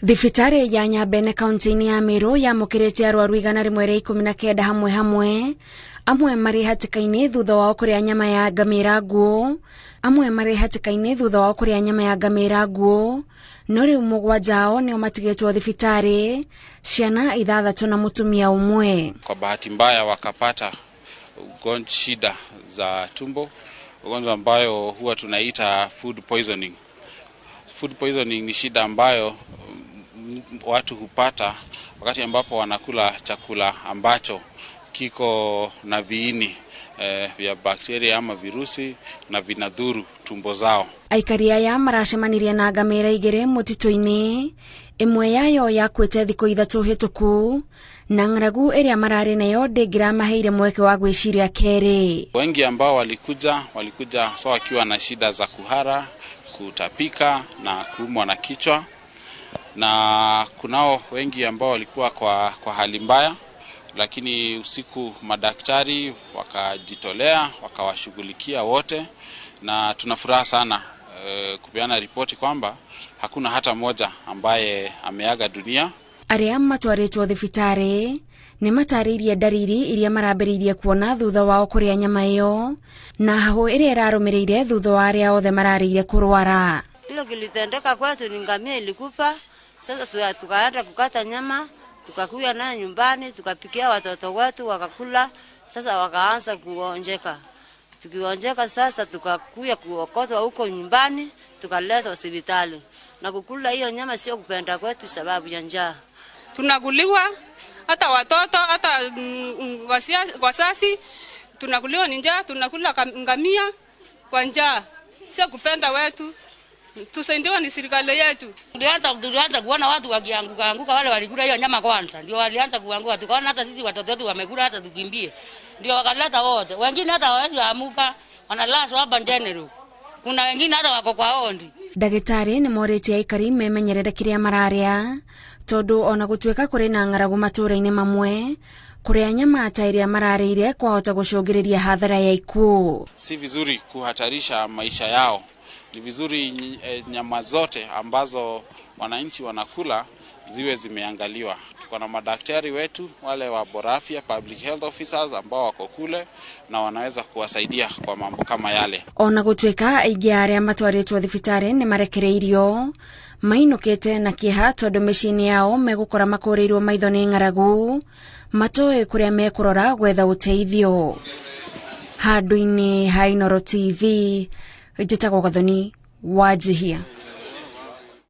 Thibitarĩ ya Nyambene kaunti-inĩ ya Meru yamũkĩrĩte arwaru 119 hamwe hamwe, amwe marĩ hatĩka-inĩ thutha wao kũrĩa nyama ya ngamĩra nguũ, amwe marĩ hatĩka-inĩ thutha wao kũrĩa nyama ya ngamĩra nguũ, no rĩu 7 ao nĩo matigĩtwo thibitarĩ, ciana 6 na mũtumia ũmwe. Kwa bahati mbaya wakapata shida za tumbo, ugonjwa ambayo huwa tunaita food poisoning. Food poisoning ni shida ambayo watu hupata wakati ambapo wanakula chakula ambacho kiko na viini vya bakteria ama virusi na vinadhuru tumbo zao. Aikari aya maracemanirie na ngamĩra 2 mũtitũ-inĩ, ĩmwe yayo yakuĩte thikũ 3 hĩtũku, na ng'aragu ĩrĩa mararĩ nayo ndĩngĩramaheire mweke wa gwĩciria kerĩ. Wengi ambao walikuja so wakiwa na shida za kuhara, kutapika na kuumwa na kichwa, na kunao wengi ambao walikuwa kwa hali mbaya, lakini usiku madaktari wakajitolea wakawashughulikia wote, na tuna furaha sana kupeana ripoti kwamba hakuna hata mmoja ambaye ameaga dunia. Arĩa matwarĩtwo thibitarĩ nĩ matarĩirie ndariri iria marambĩrĩirie kuona thutha wao kũrĩa nyama ĩyo, na hahũ ĩrĩa ĩrarũmĩrĩire thutha wa arĩa othe mararĩire kũrwara. Hilo kilitendeka kwetu ni ngamia ilikufa. Sasa tukaenda kukata nyama, tukakuya nayo nyumbani, tukapikia watoto wetu wakakula. Sasa wakaanza kuonjeka. Tukionjeka sasa tukakuya kuokotwa huko nyumbani, tukaletwa hospitali. Na kukula hiyo nyama sio kupenda kwetu sababu ya njaa. Tunakuliwa hata watoto hata wasasi, tunakuliwa ni njaa, tunakula ngamia kwa njaa. Sio kupenda wetu. Tusaidiwe ni serikali yetu. Tulianza kuona watu wakianguka anguka, wale walikula hiyo nyama kwanza ndio walianza kuanguka. Tukaona hata sisi watoto wetu wamekula, hata tukimbie. Ndio wakaleta wote. Wengine hata hawawezi amuka, wanalazwa hapa general. Kuna wengine hata wako kwa ondi. Ndagĩtarĩ nĩ morĩtie aikari memenyerere kĩrĩa mararĩa, tondũ ona gũtuĩka kũrĩ na ng'aragu matũũra-inĩ mamwe, kũrĩa nyama ta ĩrĩa mararĩire kwahota gũcũngĩrĩria hathara ya ikuũ. Si vizuri kuhatarisha maisha yao. Ni vizuri nyama zote ambazo wananchi wanakula ziwe zimeangaliwa. Tuko na madaktari wetu wale wa Borafia, public health officers ambao wako kule na wanaweza kuwasaidia kwa mambo kama yale. Ona gũtuĩka aingĩ a arĩa matwarĩtwo thibitarĩ nĩ marekereirio, mainũkĩte na kĩeha tondũ mĩciĩ-inĩ yao megũkora makũrĩirwo maitho nĩ ng'aragu, matoĩ kũrĩa mekũrora gwetha ũteithio. Handũ-inĩ ha Inooro TV, njĩtagwo Gathoni Wanjihia.